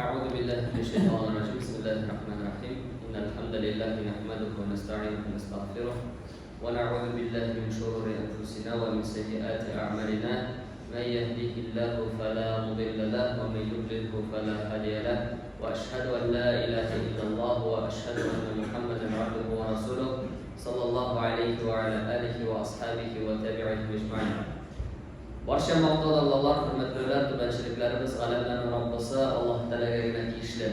أعوذ بالله من الشيطان الرجيم بسم الله الرحمن الرحيم إن الحمد لله نحمده ونستعينه ونستغفره ونعوذ بالله من شرور أنفسنا ومن سيئات أعمالنا من يهده الله فلا مضل له ومن يضلله فلا هادي له وأشهد أن لا إله إلا الله وأشهد أن محمدا عبده ورسوله صلى الله عليه وعلى آله وأصحابه وتابعيه أجمعين Барча мактау да Аллалар, хөрмәтләүләр, түбәнчелекләребез галәмнәрнең Раббысы Аллаһ Тәгаләгә генә тиешле.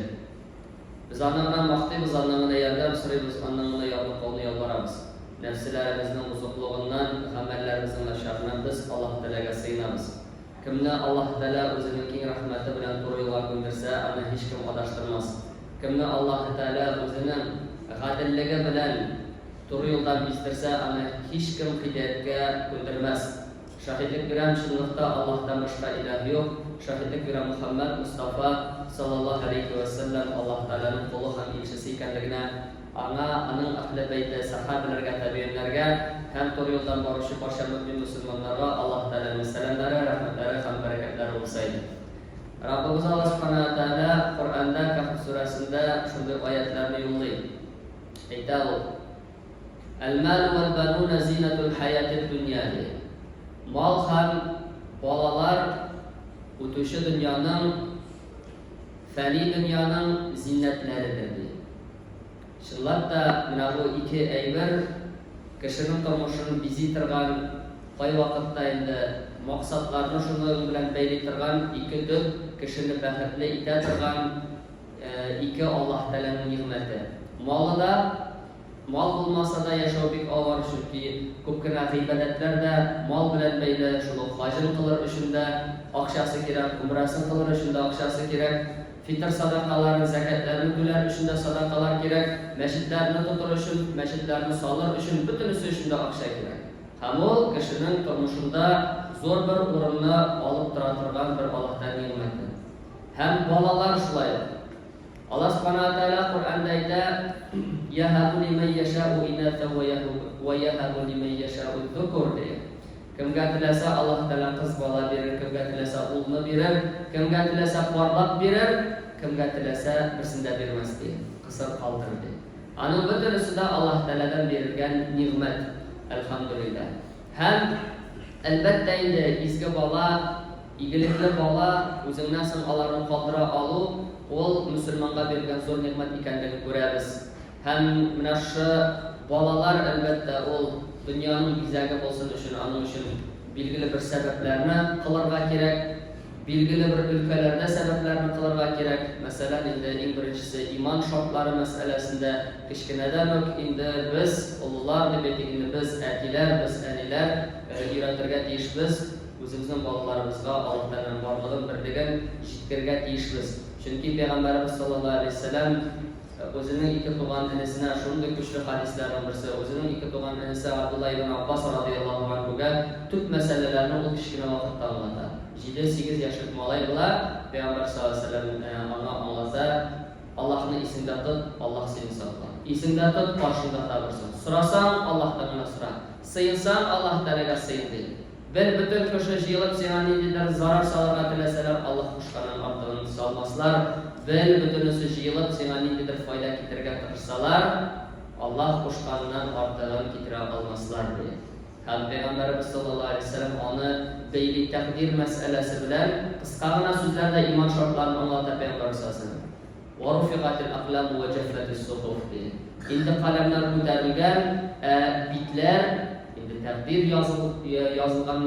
Без Аннан гына мактыйбыз, Аннан гына ярдәм сорыйбыз, Аннан гына ярлыкауны ялварабыз. Нәфселәребезнең бозыклыгыннан, гамәлләребезнең начарыннан без Аллаһ Тәгаләгә сыенабыз. Кемне Аллаһ Тәгалә Үзенең киң рәхмәте белән туры юлга күндерсә, аны һичкем адаштырмас. Кемне Аллаһ Тәгалә Үзенең гаделлеге белән туры юлдан биздерсә, аны һичкем һидаяткә күндермәс. Шаһитлек бирәм, чынлыкта Аллаһтан башка илаһ юк, шаһитлек бирәм Мөхәммәд Мостафа, саллаллаһу галәйһи вә сәлләм, Аллаһ Тәгаләнең колы һәм илчесе икәнлегенә, аңа, аның әһле бәйте, сәхабәләргә, табигыйннәргә һәм туры юлдан баручы барча мөэмин-мөселманнарга Аллаһ Тәгаләнең сәламнәре, рәхмәтләре һәм бәрәкәтләре булса иде. Раббыбыз Аллаһ Сүбхәнәһү вә Тәгалә Коръәндә Кәһф сүрәсендә шундый аятьләрне юллый. Әйтә ул. Әл-мәлү вәл-бәнүнә зинәтүл хәятид дөнья, ди. Мал һәм балалар үтүче дөньяның, фәни дөньяның зиннәтләредер, ди. Чынлап та, менә бу ике әйбер кешенең тормышын бизи торган, кайвакытта инде максатларны шуның белән бәйли торган ике төп кешене бәхетле итә торган ике Аллаһ Тәгаләнең нигъмәте. Малы да, мал булмаса да яшәү бик авыр, чөнки күп кенә гыйбадәтләр дә мал белән бәйле, шул ук хаҗын кылыр өчен дә акчасы кирәк, гомрәсен кылыр өчен дә акчасы кирәк, фитыр садакаларын, зәкятләрне түләр өчен дә садакалар кирәк, мәчетләрне тотыр өчен, мәчетләрне салыр өчен, бөтенесе өчен дә акча кирәк. Һәм ул кешенең тормышында зур бер урынны алып тора торган бер Аллаһтан нигъмәте. Һәм балалар шулай ук. Аллаһ Субхана ва Тәгалә Коръәндә әйтә, Яһабу лимән яшәу инәсә вә яһабу лимән яшәу зукур ди. Кемгә теләсә, Аллаһ Тәгалә кыз бала бирер, кемгә теләсә, улны бирер, кемгә теләсә, парлап бирер, кемгә теләсә, берсен дә бирмәс ди, кысыр калдырыр ди. Аның бөтенесе дә Аллаһ Тәгаләдән бирелгән нигъмәт, әлхәмдүлилләһ. Һәм, әлбәттә инде, изге бала, игелекле бала, үзеңнән соң аларны калдыра алу, ул мөселманга бирелгән зур нигъмәт икәнлеген күрәбез. Һәм менә шушы балалар, әлбәттә, ул дөньяның бизәге булсын өчен, аның өчен билгеле бер сәбәпләрне кылырга кирәк. Билгеле бер өлкәләрдә сәбәпләрне кылырга кирәк. Мәсәлән, инде иң беренчесе иман шартлары мәсьәләсендә кечкенәдән үк инде без, олылар дип әйтик инде, без, әтиләр, без, әниләр, өйрәтергә тиешбез, үзебезнең балаларыбызга Аллаһ Тәгаләнең барлыгын, берлеген җиткерергә тиешбез. Чөнки Пәйгамбәребез саллаллаһу галәйһи ва сәлләм үзенең ике туган энесенә шундый көчле хәдисләрнең берсе, үзенең ике туган энесе Габдулла ибн Аббас радыяллаһу анһугә төп мәсьәләләрне ул кечкенә вакытта аңлата. Җиде-сигез яшьлек малай була, Пәйгамбәр саллаллаһу галәйһи ва сәлләм аңа аңлата, Аллаһны исеңдә тот, Аллаһ сине саклар. Исеңдә тот, каршыңда табырсың. Сорасаң, Аллаһтан гына сора. Сыенсаң, Аллаһ Тәгаләгә сыен, ди. Бер бөтен кеше җыелып сиңа ниндидер зарар салырга теләсәләр, Аллаһ кушканнан артыгын салмаслар. Бер бөтенесе җыелып сиңа ниндидер файда китерергә тырышсалар, Аллаһ кушканнан артыгын китерә алмаслар, ди. Һәм Пәйгамбәребез саллаллаһу галәйһи ва сәлләм аны бәйли тәкъдир мәсьәләсе белән кыска гына сүзләрдә иман шартларын аңлата Пәйгамбәребез саллаллаһу галәйһи ва сәлләм. Вә руфигатил әкъләму вә җәффәтис сухуф, ди. Инде каләмнәр күтәрелгән, ә битләр, инде тәкъдир языл, язылган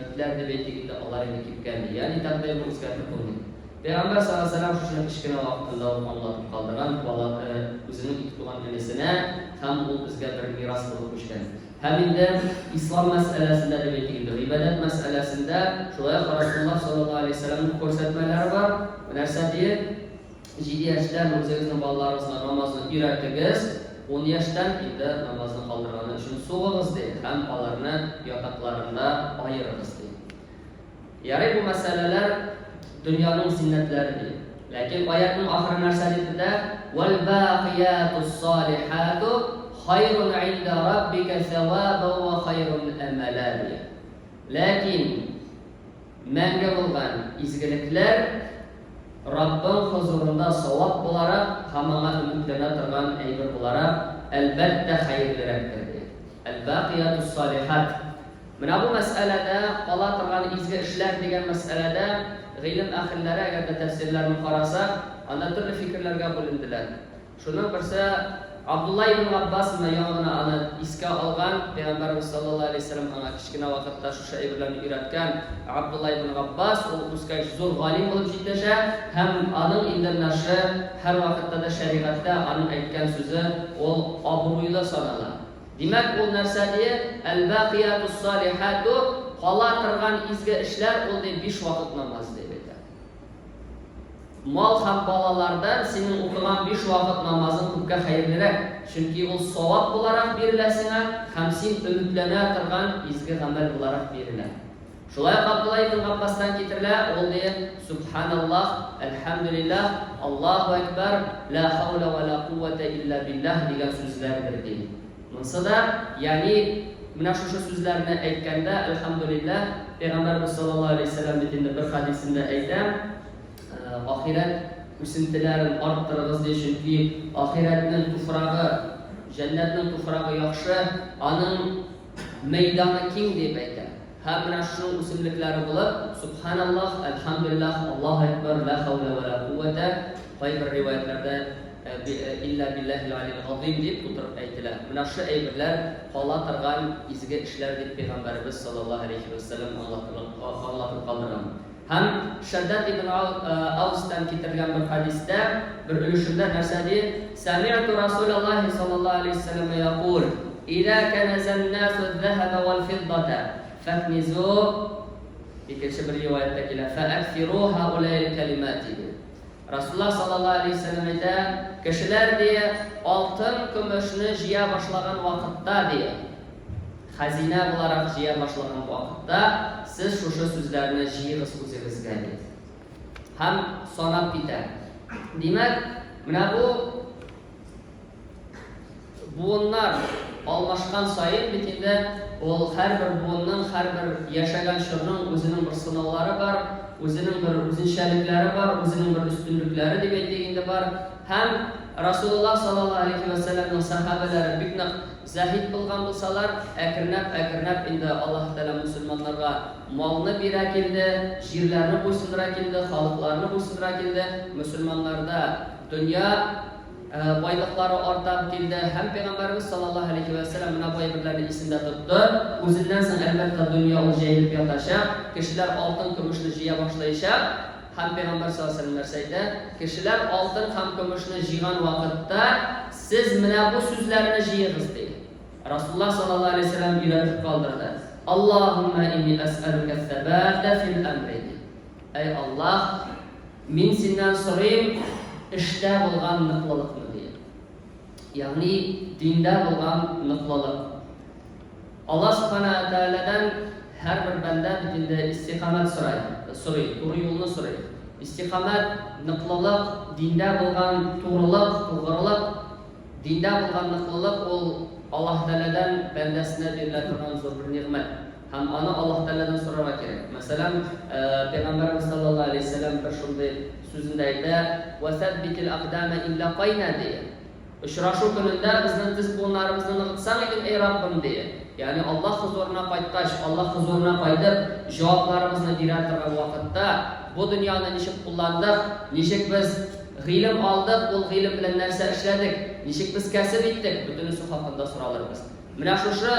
битләр дип әйтик инде, алар инде кипкән, ди. Ягъни тәкъдирне үзгәртеп булмый. Пәйгамбәр саллаллаһу галәйһи ва сәлләм шушыны кечкенә вакытында ук аңлатып калдырган бала, үзенең ике туган энесенә һәм ул безгә бер мирас булып күчкән. Һәм инде ислам мәсьәләсендә дип әйтик инде, гыйбадәт мәсьәләсендә шулай ук Расулуллаһ саллаллаһу алейһи ва сәлләмнең күрсәтмәләре бар. Нәрсә ди? Җиде яшьтән үзегезнең балаларыгызга намазны өйрәтегез, ун яшьтән инде намазны калдырганы өчен сугыгыз ди һәм аларны ятакларында аерыгыз ди. Ярый бу мәсьәләләр дөньяның зиннәтләре ди. Ләкин аятның ахыры нәрсә дип бетә? Вәл бакыятус салихату хайрун инда раббика савабан ва хайрун амала ди. Ләкин мәңге булган изгелекләр Раббың хозурында савап буларак һәм аңа өметләнә торган әйбер буларак, әлбәттә, хәерлерәктер, ди. Әл-бакыятус-салихат. Менә бу мәсьәләдә, кала торган изге эшләр дигән мәсьәләдә гыйлем әһелләре, әгәр дә тәфсирләрне карасак, анда төрле фикерләргә бүленделәр. Шуның берсе, Абдулла ибн Габбас, менә яңа гына аны искә алган, Пәйгамбәребез саллаллаһу алейһи ва сәлләм аңа кечкенә вакытта шушы әйберләрне өйрәткән Абдулла ибн Габбас, ул үскәч зур галим булып җитешә һәм аның инде менә шы һәрвакытта да шәригатьтә аның әйткән сүзе ул абруйлы санала. Димәк, ул нәрсә ди? Әл-бакыятус-салихату, кала торган изге эшләр ул ди биш вакыт намаз дип әйтә. Мал һәм балалардан синең укыган биш вакыт намазың күпкә хәерлерәк, чөнки ул савап буларак бирелә сиңа һәм син өметләнә торган изге гамәл буларак бирелә. Шулай ук Абдулла ибн Габбастан китерелә, ул ди, Сүбхәналлаһ, әлхәмдүлилләһ, Аллаһу әкбәр, лә хәүлә вә лә куввәтә илля билләһ дигән сүзләрдер, ди. Монсы да, ягъни менә шушы сүзләрне әйткәндә, әлхәмдүлилләһ, Пәйгамбәребез саллаллаһу алейһи ва сәлләм бит инде бер хәдисендә әйтә, ахирәт үсентеләрен арттырыгыз, ди, чөнки ахирәтнең туфрагы, җәннәтнең туфрагы яхшы, аның мәйданы киң, дип әйтә. Һәм менә шуның үсемлекләре булып, Сүбхәналлаһ, әлхәмдүлилләһ, Аллаһу әкбәр, лә хәүлә вә лә куввәтә, кайбер риваятьләрдә илля билләһил галил газыйм дип тутырып әйтелә. Менә шушы әйберләр кала торган изге эшләр дип пәйгамбәребез саллаллаһу алейһи вә сәлләм аңлатып калдырган. Һәм Шәддад ибн Аустан китерелгән бер хәдистә, бер өлешендә нәрсә ди? Сәмигъту Расулаллаһи саллаллаһу алейһи ва сәлләм якул, Иза кәнәзән насу зәһәбә вәл фиддата, фәкнизу, икенче бер риваятьтә килә, фәәксиру һаулаил кәлимати ди. Расулуллаһ саллаллаһу алейһи ва сәлләм әйтә, кешеләр ди, алтын, көмешне җыя башлаган вакытта ди, Хәзинә буларак җыя башлаган вакытта сез шушы сүзләрне җыегыз үзегезгә, ди. Һәм санап китә. Димәк, менә бу буыннар алмашкан саен бит инде ул һәрбер буынның, һәрбер яшәгән чорның үзенең бер сынаулары бар, үзенең бер үзенчәлекләре бар, үзенең бер өстенлекләре дип әйтик инде бар. Һәм Расулуллаһ саллаллаһу алейһи вә сәлләмнең сәхабәләре бик нык Заһид булган булсалар, әкренләп-әкренләп инде Аллаһы Тәгалә мөселманнарга малны бирә килде, җирләрне буйсындыра килде, халыкларны буйсындыра килде, мөселманнарда дөнья байлыклары арта килде һәм Пәйгамбәребез саллаллаһу алейһи вә сәлләм менә бу әйберләрне исендә тотты. Үзеннән соң, әлбәттә, дөнья ул җәелеп ятачак, кешеләр алтын-көмешне җыя башлаячак. Һәм Пәйгамбәр саллаллаһу алейһи ва сәлләм нәрсә әйтә? Кешеләр алтын һәм көмешне җыйган вакытта, сез менә бу сүзләрне җыегыз, ди. Расулуллаһ саллаллаһу алейһи ва сәлләм өйрәтеп калдырды. Аллаһуммә инни әс'әлүкә сәбатә фил әмри, ди. Әй Аллаһ, мин синнән сорыйм эштә булган ныклылыкны, ди. Ягъни диндә булган ныклылык. Аллаһ Сүбхәнәһү вә Тәгаләдән һәрбер бәндә бит инде истикамәт сорай, сорый, туры юлны сорый. Истикамәт, ныклылык, диндә булган турылык, тугрылык, диндә булган ныклылык ул Аллаһ Тәгаләдән бәндәсенә бирелә торган зур бер нигъмәт. Һәм аны Аллаһ Тәгаләдән сорарга кирәк. Мәсәлән, Пәйгамбәребез саллаллаһу алейһи ва сәлләм бер шундый сүзендә әйтә, Вә сәббитил акдама ин лакайна, ди. Очрашу көнендә безнең тез буыннарыбызны ныгытсаң идең, әй Раббым, ди. Ягъни Аллаһ хозурына кайткач, Аллаһ хозурына кайтып, җавапларыбызны бирә торган вакытта, бу дөньяны ничек кулландык, ничек без гыйлем алдык, ул гыйлем белән нәрсә эшләдек, ничек без кәсеп иттек, бөтенесе хакында соралырбыз. Менә шушы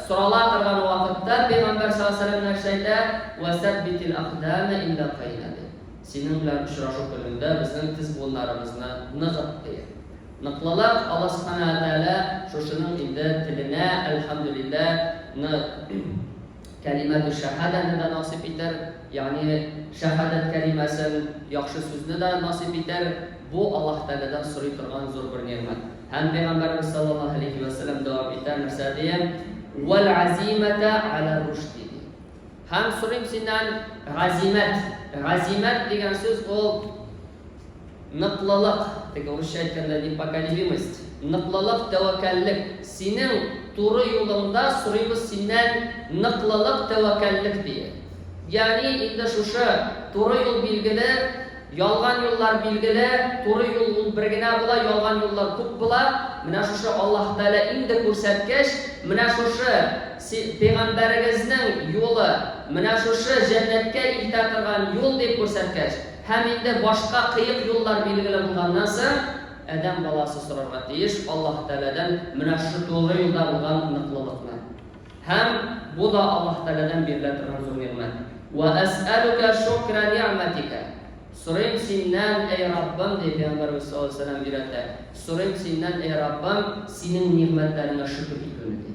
сорала торган вакытта Пәйгамбәр саллаллаһу алейһи ва сәлләм нәрсә әйтә? Вә сәббитил акдама ин лакайна, ди. Синең белән очрашу көнендә безнең тез буыннарыбызны ныгыт, ди. Ныклылык, Алла Сүбхәнәһү вә Тәгалә шушының инде теленә, әлхәмдүлилләһ, ны кәлимәтү шәһадәне дә насыйп итәр, ягъни шәһадәт кәлимәсен, яхшы сүзне дә насыйп итәр. Бу Аллаһ Тәгаләдән сорый торган зур бер нигъмәт. Һәм Пәйгамбәребез саллаллаһу алейһи вә сәлләм дәвам итә, нәрсә ди? Вәл азимәтә аля рушди. Һәм сорыйм синнән газимәт. Газимәт дигән сүз ул Ныклылык, теге урысча әйткәндә непоколебимость, ныклылык, тәвәккәллек. Синең туры юлыңда сорыйбыз синнән ныклылык, тәвәккәллек, дие. Ягъни инде шушы туры юл билгеле, Ялган юллар билгеле, туры юл ул бер генә була, ялган юллар күп була. Менә шушы Аллаһ Тәгалә инде күрсәткәч, менә шушы пәйгамбәрегезнең юлы, менә шушы җәннәткә илтә торган юл дип күрсәткәч, һәм инде башка кыек юллар билгеле булганнан соң, адәм баласы сорарга тиеш Аллаһ Тәгаләдән менә шушы туры юлда булган ныклылыкны. Һәм бу да Аллаһ Тәгаләдән бирелә торган зур нигъмәт. Вә әсьәлүкә шукра нигъмәтикә. Сорыйм синнән, әй Раббым, ди Пәйгамбәребез саллаллаһу алейһи ва сәлләм өйрәтә. Сорыйм синнән, әй Раббым, синең нигъмәтләреңә шөкер итүне, ди.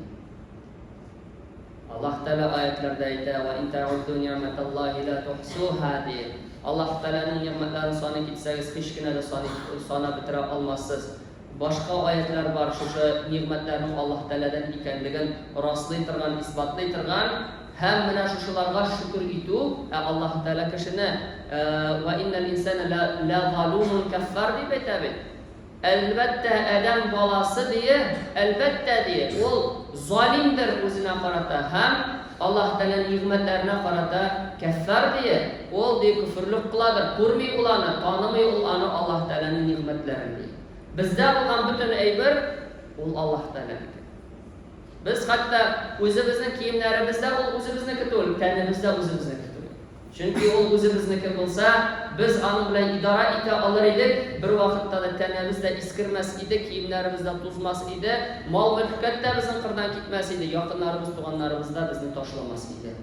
Аллаһ Тәгалә аятьләрдә әйтә, Вә ин тәгудду нигъмәталлаһи ла тухсуһа, ди. Аллаһ Тәгаләнең нигъмәтләрен саный китсәгез, һич кенә дә санап бетерә алмассыз. Башка аятьләр бар, шушы нигъмәтләрнең Аллаһ Тәгаләдән икәнлеген раслый торган, исбатлый торган, һәм менә шушыларга шөкер итү, ә Аллаһ Тәгалә кешене, Вә иннәл инсәнә лә залумун кәффар дип әйтә бит. Әлбәттә, адәм баласы дие, әлбәттә дие, ул залимдер үзенә карата һәм Аллаһ Тәгаләнең нигъмәтләренә карата кәффар дие, ул ди көферлек кыладыр, күрми ул аны, танымый ул аны Аллаһ Тәгаләнең нигъмәтләрен ди. Бездә булган бөтен әйбер ул Аллаһ Тәгаләнеке. Без хәтта үзебезнең киемнәребез дә ул үзебезнеке түгел, тәнебез дә үзебезнеке түгел. Чөнки ул үзебезнеке булса, без аның белән идарә итә алыр идек, бервакытта да тәнебез дә искермәс иде, киемнәребез дә тузмас иде, мал-мөлкәт тә безнең кырдан китмәс иде, якыннарыбыз, туганнарыбыз да безне ташламас иде.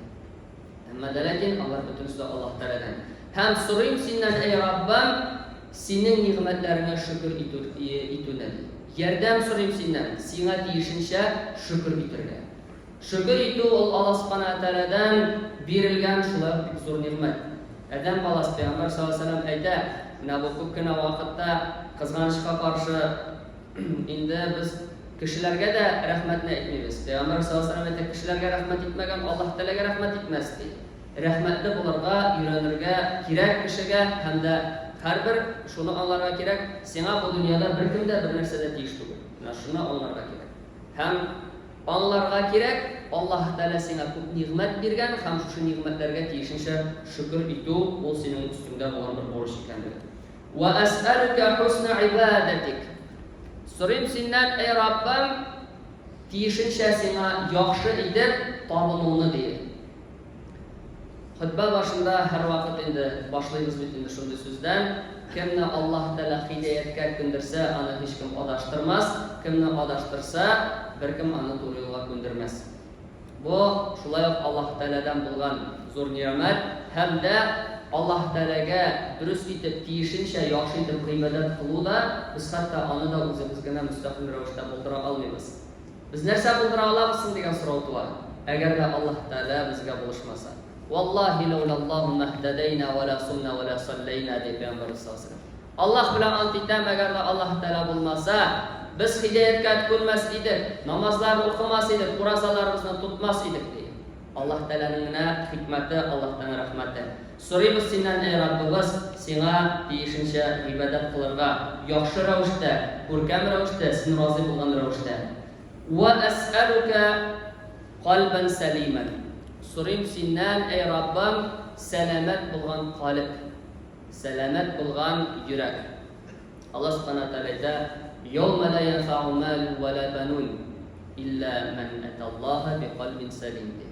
Әмма дә ләкин алар бөтенесе дә Аллаһ Тәгаләдән. Һәм сорыйм синнән, әй Раббым, синең нигъмәтләреңә шөкер итү, итүне. Ярдәм сорыйм синнән, сиңа тиешенчә шөкер итергә. Шөкер итү ул Аллаһ Сүбхәнәһү вә Тәгаләдән бирелгән шулай ук бик зур нигъмәт. Адәм баласы, Пәйгамбәр саллаллаһу алейһи ва сәлләм әйтә, менә бу күп кенә вакытта, кызганычка каршы, инде без кешеләргә дә рәхмәтне әйтмибез. Пәйгамбәр саллаллаһу алейһи ва сәлләм әйтә, кешеләргә рәхмәт итмәгән Аллаһ Тәгаләгә рәхмәт итмәс, ди. Рәхмәтле булырга өйрәнергә кирәк кешегә һәм дә һәрбер шуны аңларга кирәк, сиңа бу дөньяда беркем дә бернәрсә дә тиеш түгел. Менә шуны аңларга кирәк. Һәм Аңларга кирәк, Аллаһ Тәгалә сиңа күп нигъмәт биргән һәм шушы нигъмәтләргә тиешенчә шөкер итү, ул синең өстеңдә булган бер бурыч икәнлеген. Вә әсьәлүкә хусна гыйбадәтик. Сорыйм синнән, әй Раббым, тиешенчә сиңа яхшы итеп табынуны, диеп. Хөтбә башында һәрвакыт инде башлыйбыз бит инде шундый сүздән, Кемне Аллаһ Тәгалә һидәяткә күндерсә, аны һичкем адаштырмас, кемне адаштырса, беркем аны туры юлга күндермәс. Бу, шулай ук Аллаһ Тәгаләдән булган зур нигъмәт һәм дә Аллаһ Тәгаләгә дөрес итеп, тиешенчә, яхшы итеп гыйбадәт кылу да, без хәтта аны да үзебез генә мөстәкыйль рәвештә булдыра алмыйбыз. Без нәрсә булдыра алабыз соң дигән сорау туа, әгәр дә Аллаһ Тәгалә безгә булышмаса. Валлаһи ләүләллаһу мәһтәдәйнә вә лә сумнә вә лә салләйнә, ди Пәйгамбәребез саллаллаһу алейһи ва сәлләм. Аллаһ белән ант итәм, әгәр дә Аллаһ Тәгалә булмаса, без һидәяткә күнмәс идек, намазлар укымас идек, уразаларыбызны тотмас идек, ди. Аллаһ Тәгаләнең генә хикмәте, Аллаһ Тәгаләнең рәхмәте. Сорыйбыз Синнән, әй Раббыбыз, Сиңа тиешенчә гыйбадәт кылырга, яхшы рәвештә, күркәм рәвештә, Син разый булган рәвештә. Вә әсьәлүкә кальбән сәлимән. Сорыйм Синнән, әй Раббым, сәламәт булган калеб, сәламәт булган йөрәк. Аллаһ Сүбхәнәһү ва Тәгалә әйтә, Йәүмә лә йәнфәгү мәлү вә лә бәнүн, илля мән әтәллаһә бикальбин сәлим, ди.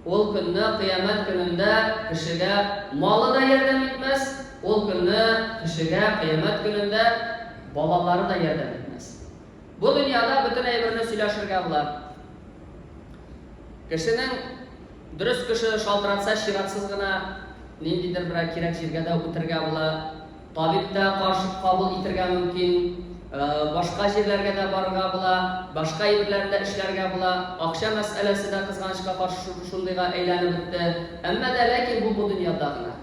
Ул көнне, Кыямәт көнендә, кешегә малы да ярдәм итмәс, ул көнне кешегә, Кыямәт көнендә, балалары да ярдәм итмәс. Бу дөньяда бөтен әйберне сөйләшергә була. Кешенең дөрес кеше шалтыратса, чиратсыз гына ниндидер берәр кирәк җиргә дә үтергә була. Табиб та каршы кабул итергә мөмкин, башка җирләргә дә барырга була, башка әйберләрне дә эшләргә була. Акча мәсьәләсе дә, кызганычка каршы, шундыйга әйләнеп бетте. Әмма дә ләкин бу бу дөньяда гына.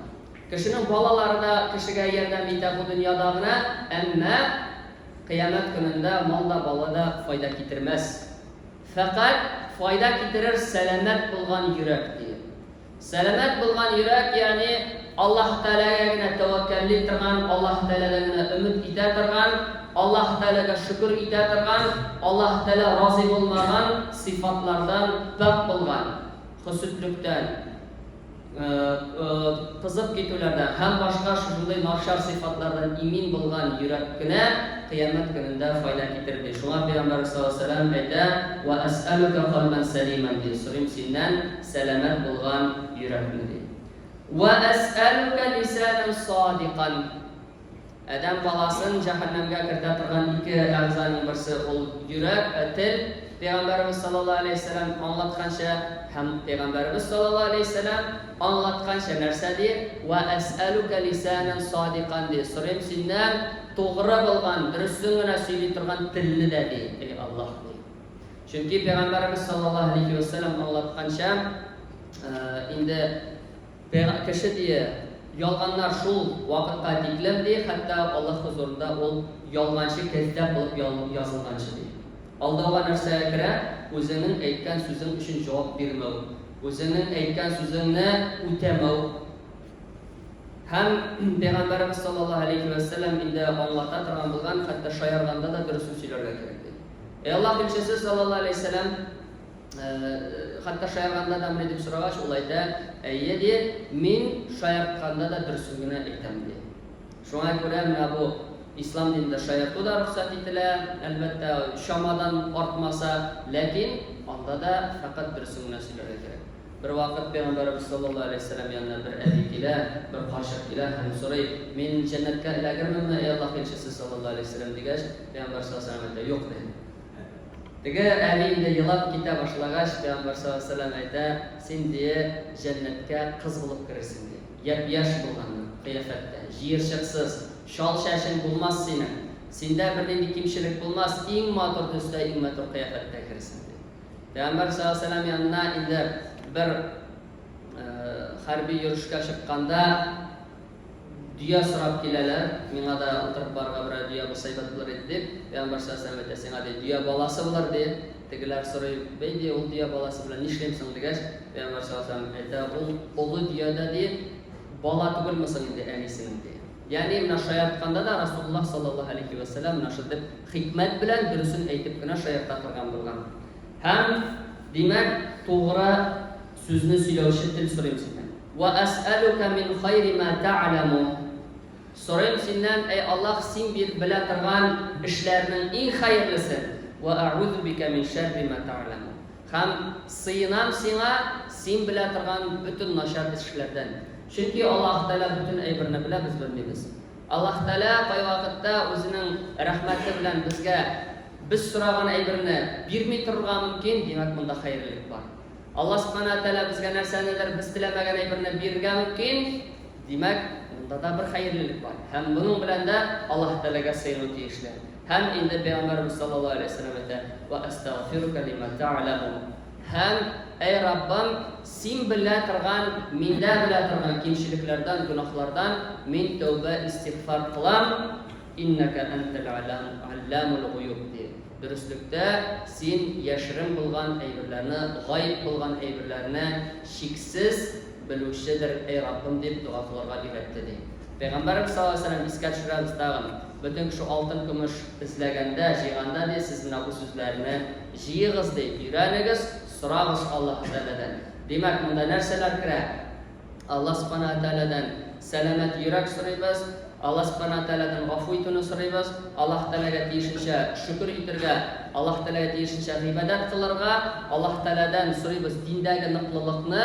Кешенең балалары да кешегә ярдәм итә бу дөньяда гына, әмма Кыямәт көнендә мал да, бала да файда китермәс. Фәкать файда китерер сәламәт булган йөрәк, ди. Сәламәт булган йөрәк, ягъни Аллаһ Тәгаләгә генә тәвәккәлли торган, Аллаһ Тәгаләдән генә өмет итә торган, Аллаһ Тәгаләгә шөкер итә торган, Аллаһ Тәгалә разый булмаган сыйфатлардан пакь булган, хөсетлектән, Кызып китүләрдән һәм башка шушындый начар сыйфатлардан имин булган йөрәк кенә Кыямәт көнендә файда китерер, ди. Шуңа Пәйгамбәребез саллаллаһу галәйһи ва сәлләм әйтә, Вә әсьәлүкә кальбән сәлимән, ди, сорыйм синнән сәламәт булган йөрәкне, ди. Вә әсьәлүкә лисәнән садикан. Адәм баласын җәһәннәмгә кертә торган ике әгъзаның берсе ул йөрәк, тел, Пәйгамбәребез саллаллаһу алейһи ва сәлләм аңлатканча, һәм Пәйгамбәребез саллаллаһу алейһи ва сәлләм аңлатканча нәрсә ди? Вә әсьәлүкә лисәнән садикан ди. Сорыйм синнән тугры булган, дөресен генә сөйли торган телне дә ди, эй Аллаһ ди. Чөнки Пәйгамбәребез саллаллаһу алейһи ва сәлләм аңлатканча, инде Кеше, ди, ялганнар шул вакытка тиклем, ди, хәтта Аллаһ хозурында ул ялганчы, кәззаб булып язылганчы, ди. Алдауга нәрсә керә? Үзеңнең әйткән сүзең өчен җавап бирмәү, үзеңнең әйткән сүзеңне үтәмәү. Һәм Пәйгамбәребез саллаллаһу алейһи вә сәлләм инде аңлата торган булган, хәтта шаярганда да дөресен сөйләргә кирәк, ди. Әй Аллаһ илчесе саллаллаһу алейһи вә сәлләм, Хәтта шаярганда да менә дип сорагач, ул әйтә, әйе, ди, мин шаяртканда да дөресен генә әйтәм, ди. Шуңа күрә менә бу ислам динендә шаярту да рөхсәт ителә, әлбәттә, чамадан артмаса, ләкин анда да фәкать дөресен генә сөйләргә кирәк. Бервакыт Пәйгамбәребез саллаллаһу алейһи ва сәлләм янына бер әби килә, бер карчык килә һәм сорый, мин җәннәткә эләгерменме, әй Аллаһ илчесе саллаллаһу алейһи ва сәлләм дигәч, Пәйгамбәр саллаллаһу алейһи ва сәлләм әйтә, юк, ди. Теге әби инде елап китә башлагач, Пәйгамбәр саллаллаһу алейһи ва сәлләм әйтә, Син, ди, җәннәткә кыз булып керерсең, ди. Япь-яшь булган кыяфәттә, җыерчыксыз, чал чәчең булмас синең, синдә бернинди кимчелек булмас, иң матур төстә, иң матур кыяфәттә керерсең, ди. Пәйгамбәр саллаллаһу алейһи ва сәлләм янына инде бер хәрби йөрешкә чыкканда, Дөя сорап киләләр, миңа да утырып барырга берәр дөя булса әйбәт булыр иде, дип, пәйгамбәр саллаллаһу алейһи ва сәлләм әйтә, сиңа, ди, дөя баласы булыр, ди. Тегеләр сорый, бәй, ди, ул дөя баласы белән нишлим соң, дигәч, пәйгамбәр саллаллаһу алейһи ва сәлләм әйтә, ул олы дөя дә, ди, бала түгелме соң инде әнисенең, ди. Ягъни менә шаяртканда да Расулуллаһ саллаллаһу алейһи ва сәлләм менә шул дип хикмәт белән дөресен әйтеп кенә шаярта торган булган. Һәм, димәк, тугры сүзне сөйләүче тел сорыйм синнән. Вә әсьәлүкә мин хайри мә тәгъләму. Сорыйм синнән, әй Аллаһ, син белә торган эшләрнең иң хәерлесен. Вә әгъүзу бикә мин шәрри мә тәгъләму. Һәм сыенам сиңа син белә торган бөтен начар эшләрдән. Чөнки Аллаһ Тәгалә бөтен әйберне белә, без белмибез. Аллаһ Тәгалә кайвакытта үзенең рәхмәте белән безгә без сораган әйберне бирми торырга мөмкин, димәк, монда хәерлелек бар. Алла Сүбхәнәһү вә Тәгалә безгә нәрсәнедер без теләмәгән әйберне бирергә мөмкин, димәк, монда да бер хәерлелек бар. Һәм моның белән дә Аллаһ Тәгаләгә сыену тиешле. Һәм инде Пәйгамбәребез саллаллаһу алейһи ва сәлләм әйтә, Вә әстәгъфирука лима тәгъләму. Һәм, әй Раббым, син белә торган, миндә белә торган кимчелекләрдән, гөнаһлардан мин тәүбә, истигъфар кылам, иннәкә әнтәл аллямул гуюб, ди. Дөреслектә, син яшерен булган әйберләрне, гаиб булган әйберләрне чиксез белүчедер, әй Раббым, дип дога кылырга өйрәтте, ди. Пәйгамбәребез саллаллаһу галәйһи ва сәлләм искә төшерәбез тагын, бөтен кеше алтын-көмеш эзләгәндә, җыйганда, ди, сез менә бу сүзләрне җыегыз, ди, өйрәнегез, сорагыз Аллаһы Тәгаләдән. Димәк, монда нәрсәләр керә? Аллаһ Сүбхәнәһү вә Тәгаләдән сәламәт йөрәк сорыйбыз, Аллаһ Сүбхәнәһү вә Тәгаләдән гафу итүне сорыйбыз, Аллаһ Тәгаләгә тиешенчә шөкер итергә, Аллаһ Тәгаләгә тиешенчә гыйбадәт кылырга, Аллаһ Тәгаләдән сорыйбыз диндәге ныклылыкны,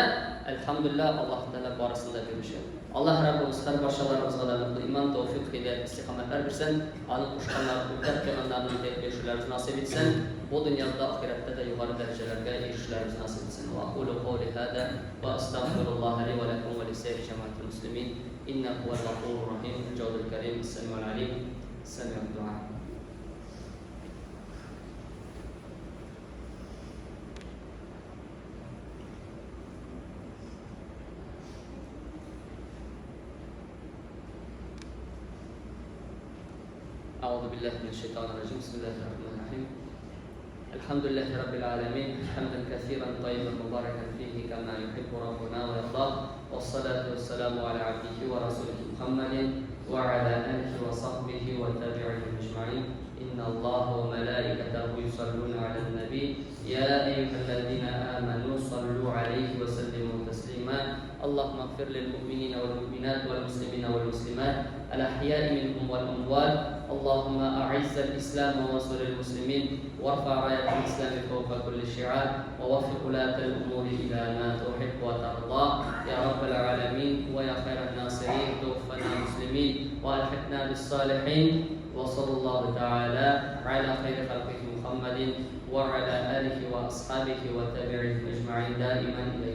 әлхәмдүлилләһ, Аллаһ Тәгалә барысын да бирүче. Аллаһ Раббыбыз һәрбарчаларыбызга да ныклы иман, тәүфыйк, һидәят, истикамәтләр бирсен, Аның кушканнарын үтәп, тыйганнарын үтәп яшәүләребез насыйп итсен, бу дөньяда да, ахирәттә дә югары дәрәҗәләргә ирешүләребез насыйп итсен. Ва акулу каули һада ва астагфируллаһа ли ва ләкум ва лисаири җәмәгатил муслимин иннәһу һувәл гафурур рахим, әл-җавадул кәрим, әс-сәмиул алим, сәмиуд дуа. أعوذ بالله من الشيطان الرجيم بسم الله الرحمن الرحيم الحمد لله رب العالمين حمدا كثيرا طيبا مباركا فيه كما يحب ربنا ويرضاه والصلاة والسلام على عبده ورسوله محمد وعلى آله وصحبه وتابعين أجمعين إن الله وملائكته يصلون على النبي يا أيها الذين آمنوا صلوا عليه وسلموا تسليما. اللهم اغفر للمؤمنين والمؤمنات والمسلمين والمسلمات الأحياء منهم والأموات. اللهم أعز الإسلام وانصر المسلمين، وارفع راية الإسلام فوق كل شعار، ووفق ولاة الأمور إلى ما تحب وترضى يا رب العالمين ويا خير الناصرين. توفنا مسلمين وألحقنا بالصالحين، وصلى الله تعالى على خير خلقه محمد وعلى آله وأصحابه وتابعيه أجمعين دائما إلى